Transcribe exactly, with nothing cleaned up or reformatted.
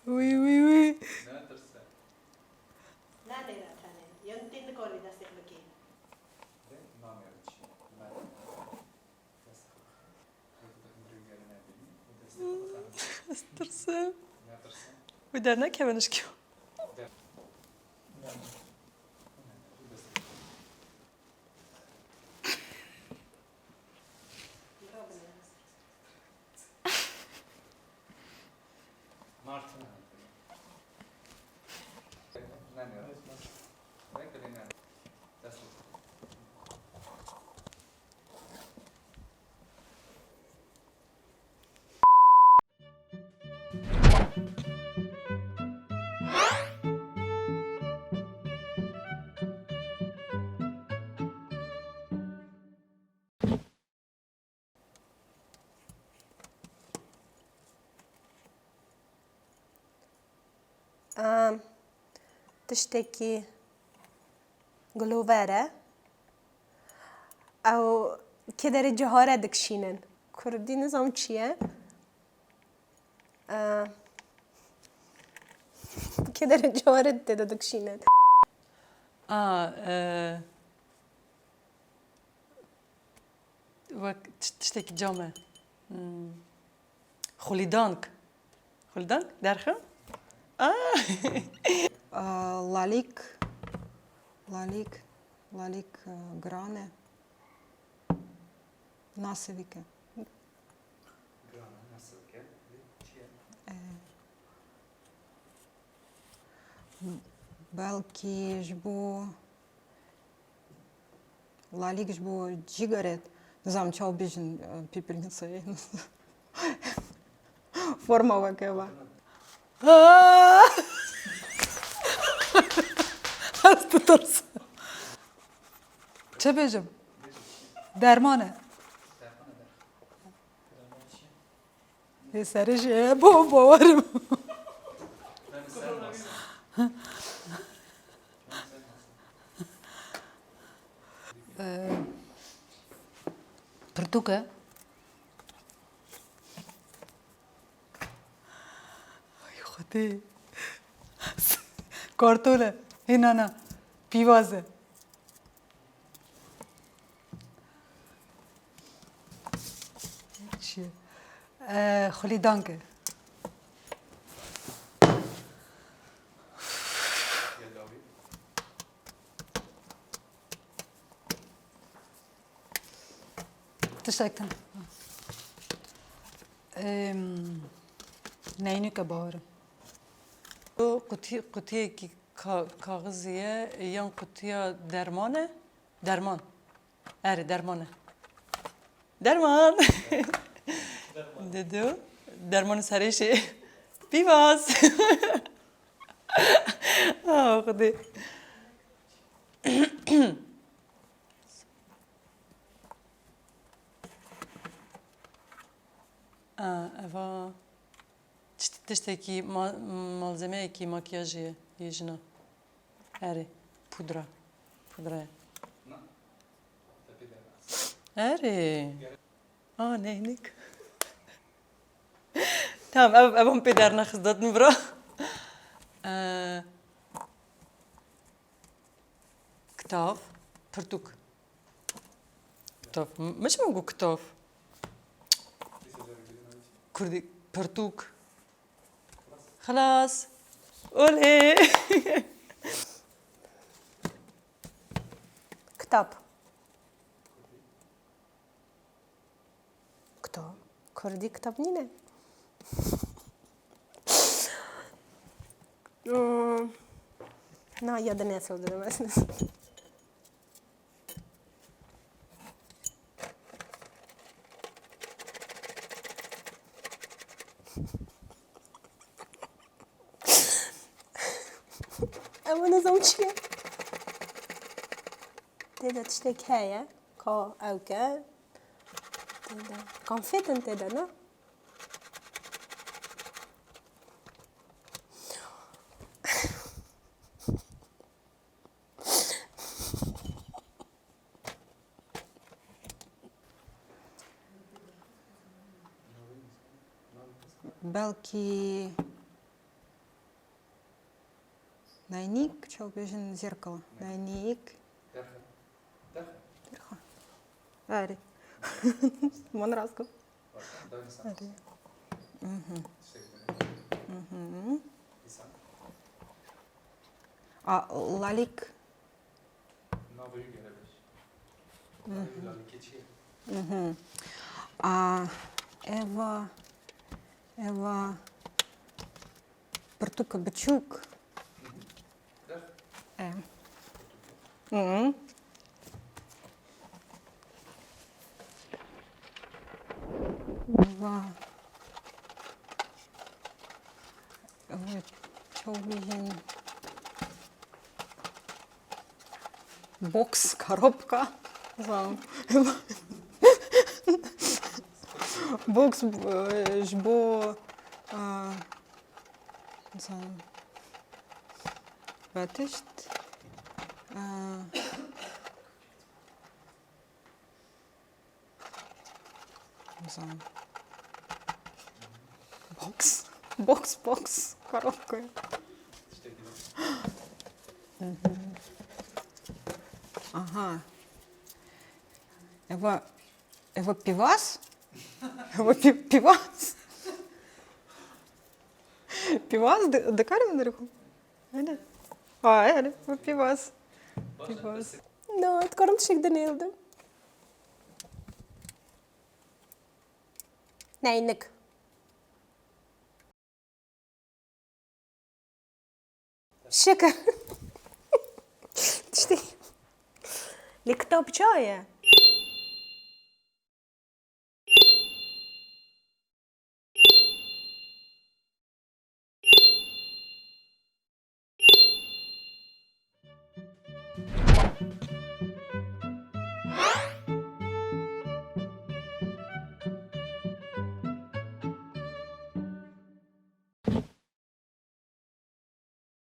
Wî, wî, wî. Netirse. Nanêre tenê. Yan tê nikarî destê xwe bikê. De, namê çi? Destê xwe bixin. Wekî tu hindrê wî yere nebînî û destê xwe bixin. Ez tirsim. Netirse. Wî dernekeve nişkî. De. Em, tiştekî gilover e. Ew kederê cihare dikişînin. Kurdî nizam çi ye? Eee, kederê cihare tê de dikişînin. A, e, wek tiş-, tiştekî cam e. Hmm. Xulîdank. Xulîdank? Derxin? A. A, lalîk. Lalîk. Lalîk, e, giran e. Nasivîk e. Giran e, nasivîk e. Çi ye? E, belkî ji bo lalîk ji bo cîgerê, nizam çaw bêjin, e, pîpilgin sayê. Forma weke va. Ez ditirsim. Çi bêjim? Derman e. Ê serê jî, e, bo, bawerim. E, pirtûk e. Ay Xwedê. Kartol e. Hê na na. Pîvaz e. Çi ye? E, xulîdank e. Tiştek din. Em, neynûke bawerim. Bu qutî-, qutiyekî ka-, kaxizî ye, yan qutiya derman e? Derman. Erê, derman e. Derman. Dido. Dermanê serêşê. Pîvaz. Ah, Xwedê. Ah, eva tişt-, tiştekî ma-, malzemeyekî makyajê ye, yê jina. Erê, pudra. Pudra ye. Erê. A, neynik. Tamam, ev, ev hûn pê dernexist, dat min bira. Ee, kitav, pirtûk. Kitav. M-, min çima got kitav? Kurdî, pirtûk. Xilas. Olê. Kitap. Kitap. Kurdî kitap nîne. Hmm. Na, ya da ne sordum ben size. Ew nizam çi ye? Tê de tiştek heye. Ka ew ke. Tê de. Konfet in tê de, ne? Belkî naynik, çawa bêjin zêrkala. Naynik. Derxe. Derxe. Derxe. Erê. Min rast got. Erê. Mhm. Mhm. A, lalik. Navê wî gere bêj. Navê wî lalikê çi ye? Mhm. A, eva, eva pirtûk biçûk. Mhm. Der. E. Mhm. Eva, eva çawa bêjin? Boks, karobka. Zam. Boks, e, ji bo, e, zam. Ve tişt, e, Zan. Box. Box, box. Karabka. Aha. Eva, eva pivas? Eva pi-, pivas? Pivas di-, dikarî min derxim? Öyle. Ha, öyle. Pivas. Pivas. Na, dikarim tiştek dinêlim. Neynik. Şikir. Tiştê. Li kitap çawa ye?